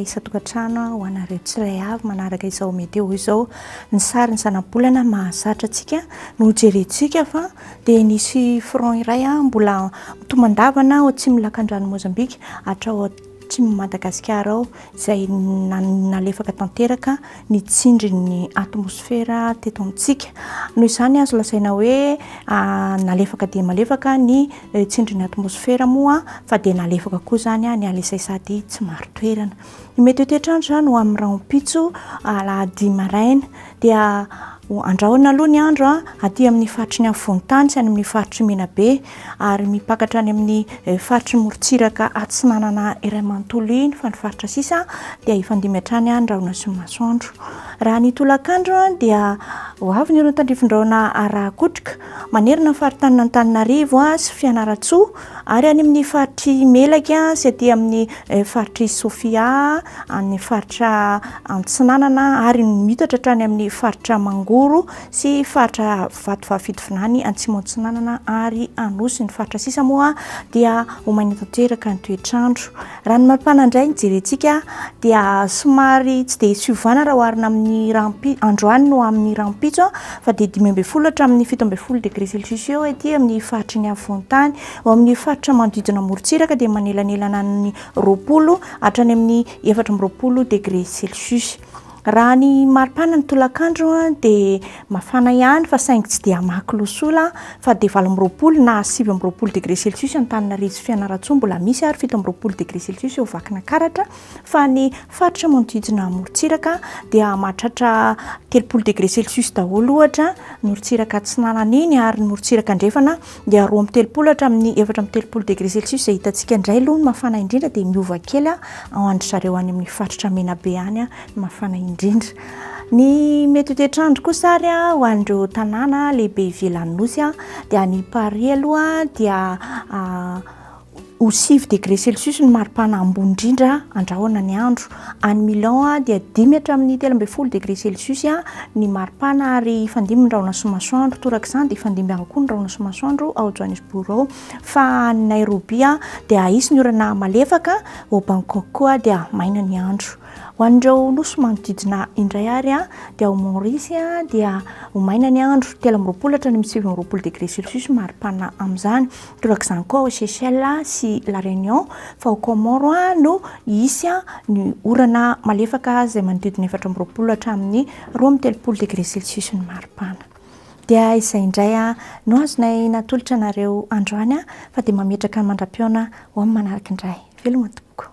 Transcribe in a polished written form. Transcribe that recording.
isan-tokantrano ho anareo tsiray avy manaraka izao météo izao. Ny sarin'ny zanabolana mahazatra antsika no jerentsika fa dia nisy front iray mbola mitomandavana ao atsimon'ny lakandranon'i Mozambika hatrao atsimon'i Madagasikara ao izay nalefaka tanteraka ny tsindrin'ny atmosfera teto amintsika. Noho izany azo lazaina hoe nalefaka dia malefaka ny tsindrin'ny atmosfera moa fa dia nalefaka koa izany ny ala izay sady tsy marin-toerana. Ny mety ho toetr'andro izany ho amin'ny rahampitso alahady maraina dia andrahona aloha ny andro aty amin'ny faritry ny afovoan-tany sy any amin'ny faritry Menabe ary mipakatra any amin'ny faritry ny morontsiraka atsinanana iray manontolo iny fa ny faritra sisa dia hifandimby hatrany ny rahona sy ny masoandro. Raha ny tolakandro dia ho avy ny orana tandrifin-drahona araha-kotroka manerana ny faritanin'Antananarivo sy Fianarantsoa ary any amin'ny faritr'i Melaky sy aty amin'ny faritr'i Sofia, any faritra Antsinanana ary miitatra hatrany amin'ny faritra Mangoro sy faritra Vatovavy Fitovinany Antsimo Antsinanana ary Anosy. Ny faritra sisa moa dia ho maina tanteraka ny toetr'andro. Raha ny maripana indray no jerentsika dia somary tsy dia hisy fiovana raha oharina amin'ny rahampi- androany no amin'ny rahampitso fa dia 15 hatramin'ny 17 degré celsius eo ety amin'ny faritry ny afovoan-tany. Ao amin'ny faritra manodidina morontsiraka dia manelanelana ny 20 hatrany amin'ny 24 degré celsius. Raha ny maripana ny tolakandro dia mafana ihany fa saingy tsy dia hamaky loha sola fa dia 28 na 29 degré celsius Antananarivo sy Fianarantsoa mbola misy ary 27 degré celsius eo Vakinakaratra fa ny faritra manodidina morontsiraka dia mahatratra 30 degré celsius daholo ohatra ny morontsiraka atsinanana iny ary ny morontsiraka andrefana dia 32 hatramin'ny 34 degré celsius izay hitantsika indray aloha ny mafana indrindra dia miova kely ao an-dry zareo any amin'ny faritra Menabe any ny mafana indrindra. Ny mety ho toetr'andro kosa ary ho an'ireo tanàna lehibe ivelan'ny nosy dia any Paris aloha dia Ho 9 degré celsius ny maripana ambony indrindra andrahona ny andro. Any Milan dia 5 hatramin'ny 13 degré celsius ny maripana ary hifandimby ny rahona sy masoandro. Toraka izany dia hifandimby ihany koa ny rahona sy masoandro ao Johannesburg ao. Fa any Nairobi dia hisy ny orana malefaka, ao Bangkok koa dia maina ny andro. Ho an'ireo nosy manodidina indray ary dia ao Maurice dia ho maina ny andro, 23 hatramin'ny 29 degré celsius maripana amin'izany. Torak'izany koa ao Seychelles sy La Réunion, fa ao Comores no hisy ny orana malefaka izay manodidina 24 hatramin'ny 32 degré celsius ny maripana. Dia izay indray no azonay natolotra anareo androany fa dia mametraka ny mandra-pihaona ho amin'ny manaraka indray. Veloma tompoko.